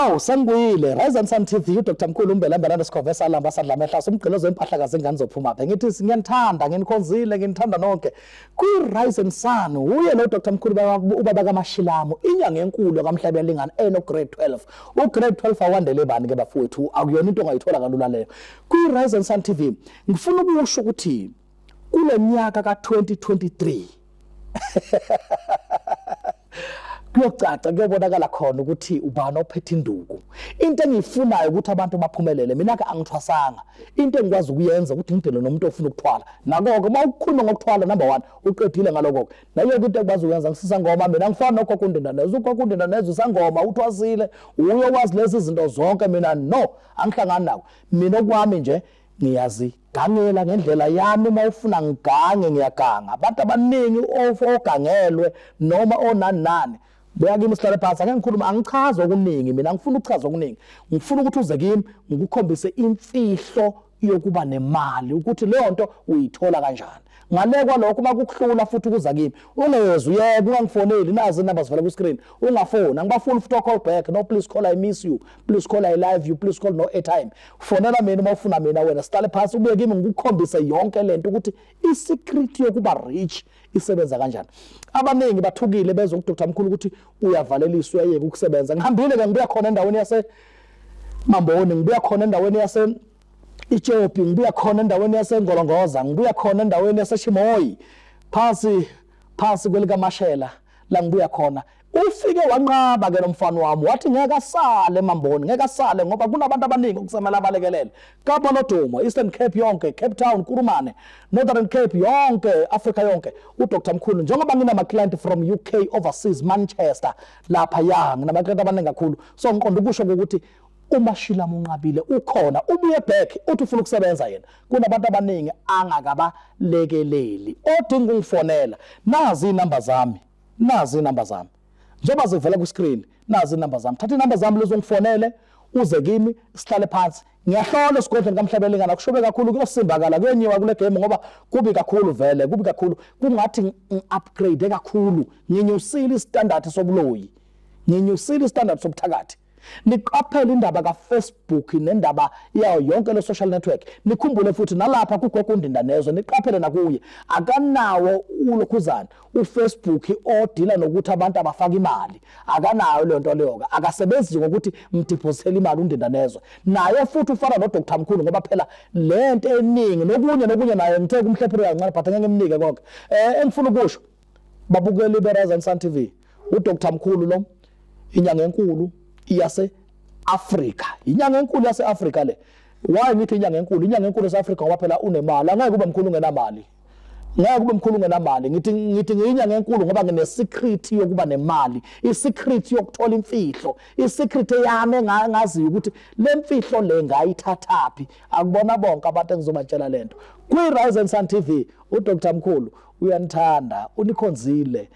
Awu sengibuyile Rise and Sun TV uDr Mkhulu Mbelambelana Sikhove salamba sadla amehla somgqilozo impahla kazingane zophuma phe ngithi ngiyanithanda nginikhonzile nginithanda nonke kwi Rise and Sun uye lo Dr Mkhulu ubaba kaMashilamu inyanga enkulu kaMhlaba yalingana eno grade 12 u grade 12 awandele bani ke bafowethu akuyona into ongayithola kalula leyo kwi Rise and Sun TV. Ngifuna ukusho ukuthi kule nyaka ka 2023 kuyocaca kuyobonakala khona ukuthi ubani ophethe induku. Into engiyifunayo ukuthi abantu baphumelele, mina ke angithwasanga. Into engikwazi ukuyenza ukuthi ngidele nomuntu ofuna ukuthwala. Nakho-ke uma ukhuluma ngokuthwala number 1 uqedile ngalokho. Nayo into engikwazi ukuyenza ngisisa ngoma mina ngifana nogogo uNdindanezwe, ugogo uNdindanezwe usangoma uthwasile, uye wazi lezi zinto zonke, mina no angihlangani nako. Mina okwami nje ngiyazi gangela ngendlela yami, uma ufuna ngigange ngiyaganga. Abantu abaningi ogangelwe noma onani nani buya kimi sihlale phansi, angeke ngikhulume, angichaze okuningi mina, angifuni ukuchaza okuningi. Ngifuna ukuthi uze kimi ngikukhombise imfihlo yokuba nemali, ukuthi leyo nto uyithola kanjani. Ngale kwalokho uma kukuhlula futhi ukuza kimi ungezwe uyeke, ungangifoneli, nazi inamba zivela ku screen, ungafoni, angibafuni futhi call back, no please call I miss you, please call I love you, please call no airtime. Fonela mina uma ufuna mina, wena sihlale phansi ubuye kimi ngikukhombise yonke lento ukuthi i-secret yokuba rich isebenza kanjani. Abaningi bathukile bezwe uDr Mkhulu ukuthi uyavaleliswa uyayeka ukusebenza. Ngihambile ke ngibuya khona endaweni yase Mamboni, ngibuya khona endaweni yase Ichopi, ngibuya khona endaweni yaseNgolongoza, ngibuya khona endaweni yaseShimoyi, phansi phansi kwelikaMashela la ngibuya khona. Ufike wanqaba ke lo mfana wami, wathi ngeke asale eMamboni, ngeke asale ngoba kunabantu abaningi okusamele abalekelele. Kapa nodumo, Eastern Cape yonke, Cape Town, Kurumane, Northern Cape yonke, Africa yonke. uDr Mkhulu njengoba nginama client from UK overseas, Manchester lapha ya nginama client abaningi kakhulu. So ngiqonda ukusho ukuthi uMashilamu unqabile ukhona, ubuye back uthi ufuna ukusebenza yena. Kunabantu abaningi angakabalekeleli odinga ungifonela. Nazi inamba zami, nazi inamba zami njengoba zivela ku screen, nazi inamba zami. Thatha inamba zami lezo ungifonele, uze kimi sihlale phansi. Ngiyahlola esigodlweni kaMhlabelingana, kushobe kakhulu, kuyosimbakala, kuyonyiwa kule game ngoba kubi kakhulu vele, kubi kakhulu. Kungathi ngi-upgrade kakhulu, nginyusile istandard sobuloyi, nginyusile istandard sobuthakathi. Niqaphele indaba kaFacebook nendaba yayo yonke le social network. Nikhumbule futhi nalapha kugogo uNdindanezwe, niqaphele nakuye. Akanawo ulokhuzana uFacebook odila nokuthi abantu abafaka imali, akanayo leyo nto leyo. Akasebenzi ngokuthi mdepositele imali uNdindanezwe. Naye futhi ufana noDr Mkhulu ngoba phela lento eningi nokunye nokunye naye ngithe kumhlephelo kancane but ngeke ngimnike konke. Engifuna ukusho babukeli beRise and Sun TV, uDr Mkhulu lo inyanga enkulu yase Africa, inyanga enkulu yase Africa le. Why ngithi inyanga enkulu? Inyanga enkulu yase Africa ngoba phela unemali, angeke kube mkhulu ungenamali, ngeke kube mkhulu ungenamali. Ngithi ngiyinyanga enkulu ngoba ngine secret yokuba nemali, i secret yokuthola imfihlo, i secret yami engaziyo ukuthi le mfihlo le ngayithathaphi. Akubona bonke abantu engizobatshela lento. Kwi Rise and Sun TV uDr Mkhulu uyanithanda, unikhonzile.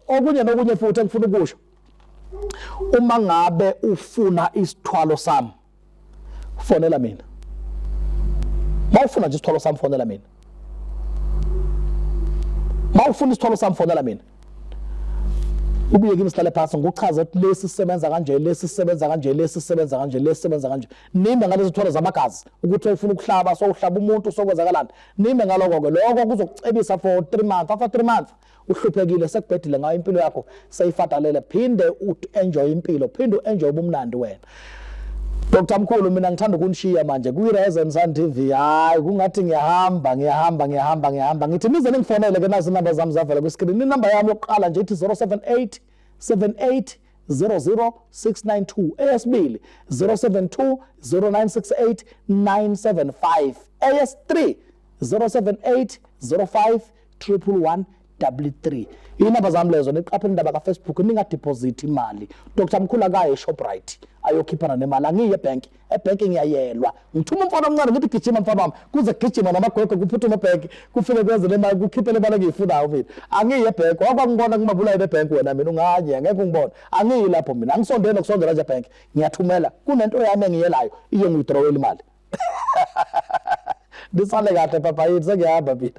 Okunye nokunye futhi engifuna ukusho, uma ngabe ufuna isithwalo sami fonela mina. Mawufuna nje isithwalo sami fonela mina. Mawufuna isithwalo sami fonela mina. Ubuye kimi sihlale phansi ngikuchaze ukuthi lesi sisebenza kanje, lesi sisebenza kanje, lesi sisebenza kanje, lesi sisebenza kanje. Nime ngalezi zithwalo zamagazi ukuthi ufuna ukuhlaba, so uhlaba umuntu sokwenzakalani. Nime ngaloko ke, lokho kuzokucebisa for 3 months. After 3 months uhluphekile, sekubhedile ngayo impilo yakho, seyifadalele. Phinde u-enjoy impilo, phinde u-enjoy ubumnandi wena. Dr Mkhulu mina ngithanda ukunishiya manje kwi Rise and Sun TV. Hayi kungathi ngiyahamba ngiyahamba ngiyahamba ngiyahamba. Ngithi nize ningifonele ke, nazi inamba zami zavela ku screen. Inamba yami yokuqala nje ithi 078 78 00 692, eyesibili 072 0968 975, eyesi-3 078 05 111 33. Inamba zami lezo. Niqaphele indaba kaFacebook, ningadeposit imali. Dr Mkhulu akaye eShoprite ayokhiphana nemali, angiye ebank, ebank ngiyayelwa. Ngithuma umfana omncane ngithi gijima mfana wami, kuze gijima namagwegwe kuphuthume ebank, kufike kwenze le mali, kukhiphe le mali engiyifunayo mina. Angiye ebank, wakwangibona kumabulayo ebank wena mina unganye, ngeke ungibone. Angiyi lapho mina, angisondele nokusondela nje ebank, ngiyathumela. Kunento yami engiyelayo, iyo ngiwithdrawela imali. Nisale kahle papa yini, sengiyahamba mina.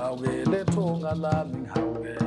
Ngihawukele thonga lami, ngihawukele.